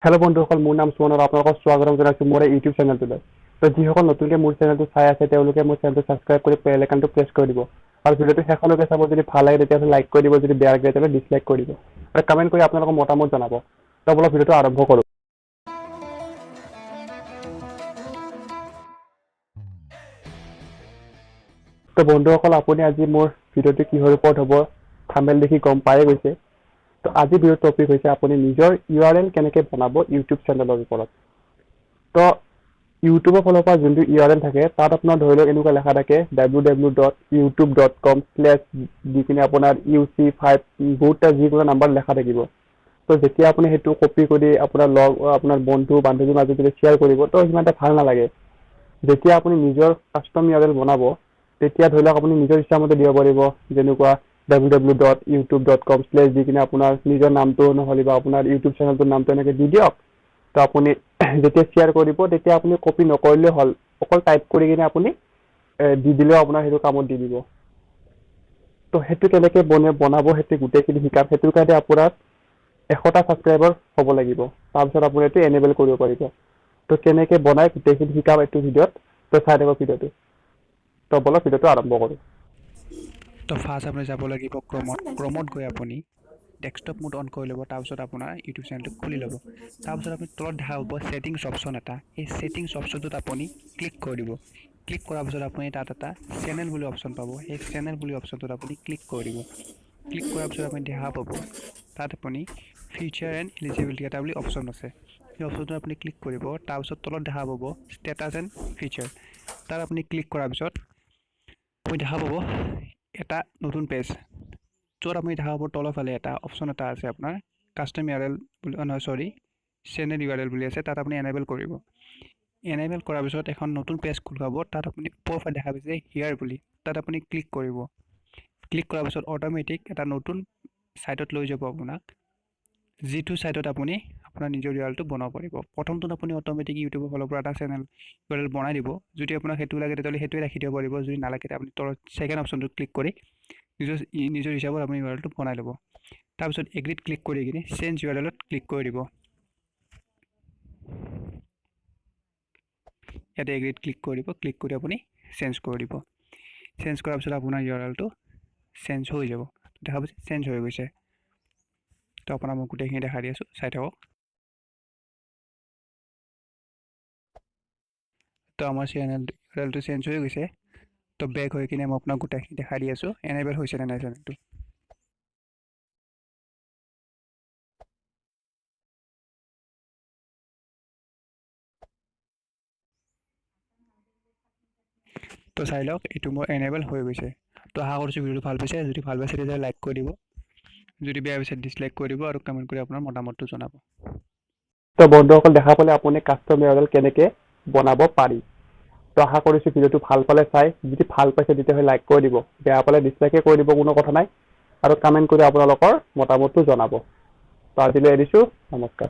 Hello' বন্ধুসকল, মোৰ নাম সুমন আৰু আপোনালোকক স্বাগতম জনাইছোঁ মোৰ এই ইউটিউব চেনেলটোলৈ। তো যিসকল নতুনকৈ মোৰ চেনেলটো চাই আছে, তেওঁলোকে মোৰ চেনেলটো ছাবস্ক্ৰাইব কৰি বেল আইকনটো প্ৰেছ কৰি দিব আৰু ভিডিঅ'টো শেষলৈকে চাব। যদি ভাল লাগে তেতিয়াহ'লে লাইক কৰি দিব, যদি বেয়া লাগে তেতিয়াহ'লে ডিছলাইক কৰি দিব আৰু কমেণ্ট কৰি আপোনালোকৰ মতামত জনাব। তো বলক ভিডিঅ'টো আৰম্ভ কৰোঁ। তো বন্ধুসকল, আপুনি আজি মোৰ ভিডিঅ'টো কিহৰ ওপৰত হ'ব থাম্বনেইল দেখি গম পায়ে গৈছে। তো আজি ভিডিঅ'ৰ টপিক হৈছে আপুনি নিজৰ ইউ আৰ এল কেনেকৈ বনাব ইউটিউব চেনেলৰ ওপৰত। তো ইউটিউবৰ ফালৰ পৰা যোনটো ইউ আৰ এল থাকে, তাত আপোনাৰ ধৰি লওক এনেকুৱা লেখা থাকে ww.youtube.com slash দি কিনে আপোনাৰ UC5 বহুতটা যিকোনো নাম্বাৰ লেখা থাকিব। তো যেতিয়া আপুনি সেইটো কপি কৰি আপোনাৰ লগ, আপোনাৰ বন্ধু বান্ধৱীৰ মাজত যেতিয়া শ্বেয়াৰ কৰিব, তো সিমান এটা ভাল নালাগে। যেতিয়া আপুনি নিজৰ কাষ্টম ইউ আৰ এল বনাব, তেতিয়া ধৰি লওক আপুনি নিজৰ ইচ্ছামতে দিব পাৰিব, যেনেকুৱা ww.youtube.com slash দি কিনে আপোনাৰ নিজৰ নামটো নহ'লে বা আপোনাৰ ইউটিউব চেনেলটোৰ নামটো এনেকৈ দি দিয়ক। তো আপুনি যেতিয়া শ্বেয়াৰ কৰিব, তেতিয়া আপুনি কপি নকৰিলেও হ'ল, অকল টাইপ কৰি কিনে আপুনি দি দিলেও আপোনাৰ সেইটো কামত দি দিব। তো সেইটো কেনেকৈ বনাব সেইটো গোটেইখিনি শিকাম। সেইটোৰ কাৰণে আপোনাৰ 100টা ছাবস্ক্ৰাইবাৰ হ'ব লাগিব, তাৰপিছত আপুনি এইটো এনেবল কৰিব পাৰিব। তো কেনেকৈ বনাই গোটেইখিনি শিকাম এইটো ভিডিঅ'ত, তো চাই থাকক ভিডিঅ'টো। তো বলক ভিডিঅ'টো আৰম্ভ কৰোঁ। তো ফাৰ্ষ্ট আপুনি যাব লাগিব ক্ৰমত। ক্ৰমত গৈ আপুনি ডেস্কটপ মোড অন কৰি ল'ব, তাৰপিছত আপোনাৰ ইউটিউব চেনেলটো খুলি ল'ব। তাৰপিছত আপুনি তলত দেখা পাব ছেটিংছ অপশ্যন এটা, এই ছেটিংছ অপশ্যনটোত আপুনি ক্লিক কৰি দিব। ক্লিক কৰাৰ পিছত আপুনি তাত এটা চেনেল বুলি অপশ্যন পাব, সেই চেনেল বুলি অপশ্যনটোত আপুনি ক্লিক কৰি দিব। ক্লিক কৰাৰ পিছত আপুনি দেখা পাব তাত আপুনি ফিচাৰ এণ্ড এলিজিবিলিটি এটা বুলি অপশ্যন আছে, সেই অপশ্যনটোত আপুনি ক্লিক কৰিব। তাৰপিছত তলত দেখা পাব ষ্টেটাছ এণ্ড ফিচাৰ, তাত আপুনি ক্লিক কৰাৰ পিছত আপুনি দেখা পাব এটা নতুন পেজ, য'ত আপুনি দেখা পাব তলৰফালে এটা অপশ্যন এটা আছে আপোনাৰ কাষ্টম ইউ আৰ এল বুলি, নহয় চৰি, চেনেল ইউ আৰ এল বুলি আছে, তাত আপুনি এনেবল কৰিব। এনেবল কৰাৰ পিছত এখন নতুন পেজ খোল খাব, তাত আপুনি ওপৰফালে দেখা পাইছে হিয়াৰ বুলি, তাত আপুনি ক্লিক কৰিব। ক্লিক কৰাৰ পিছত অট'মেটিক এটা নতুন ছাইটত লৈ যাব আপোনাক, যিটো ছাইটত আপুনি আপোনাৰ নিজৰ ইউ আৰ এলটো বনাব পাৰিব। প্ৰথমটোত আপুনি অট'মেটিক ইউটিউবৰ ফালৰ পৰা এটা চেনেল ইউ আৰ এল বনাই দিব। যদি আপোনাক সেইটো লাগে তেতিয়াহ'লে সেইটোৱে ৰাখি দিব পাৰিব, যদি নালাগে তেতিয়া আপুনি তলত ছেকেণ্ড অপশ্যনটোত ক্লিক কৰি নিজৰ হিচাপত আপুনি ইউ আৰ এলটো বনাই ল'ব। তাৰপিছত এগ্ৰিত ক্লিক কৰি কিনে চেঞ্জ ইউ আৰ এলত ক্লিক কৰি দিব। ইয়াতে এগ্ৰিত ক্লিক কৰি দিব, ক্লিক কৰি আপুনি চেঞ্জ কৰি দিব। চেঞ্জ কৰাৰ পিছত আপোনাৰ ইউ আৰ এলটো চেঞ্জ হৈ যাব, দেখা পাইছে চেঞ্জ হৈ গৈছে। তো আপোনাক মই গোটেইখিনি দেখাই দি আছোঁ, চাই থাকক। তো আমাৰ চেনেল ইউ আৰ এলটো চেঞ্জ হৈ গৈছে। তো বেক হৈ কিনে মই আপোনাক গোটেইখিনি দেখাই দি আছোঁ এনেবল হৈছে নে নাই চেনেলটো। তো চাই লওক এইটো মোৰ এনেবল হৈ গৈছে। তো আশা কৰিছোঁ ভিডিঅ'টো ভাল পাইছে, যদি ভাল পাইছে তেতিয়াহ'লে লাইক কৰি দিব, যদি বেয়া পাইছে ডিছলাইক কৰি দিব আৰু কমেণ্ট কৰি আপোনাৰ মতামতটো জনাব। তো বন্ধুসকল, দেখা পালে আপুনি কাষ্টম ইউ আৰ এল কেনেকৈ বনাব পাৰি। তো আশা কৰিছোঁ ভিডিঅ'টো ভাল পালে চাই, যদি ভাল পাইছে তেতিয়াহ'লে লাইক কৰি দিব, বেয়া পালে ডিছলাইকে কৰি দিব, কোনো কথা নাই, আৰু কমেণ্ট কৰি আপোনালোকৰ মতামতটো জনাব। তো আজিলৈ এৰিছোঁ, নমস্কাৰ।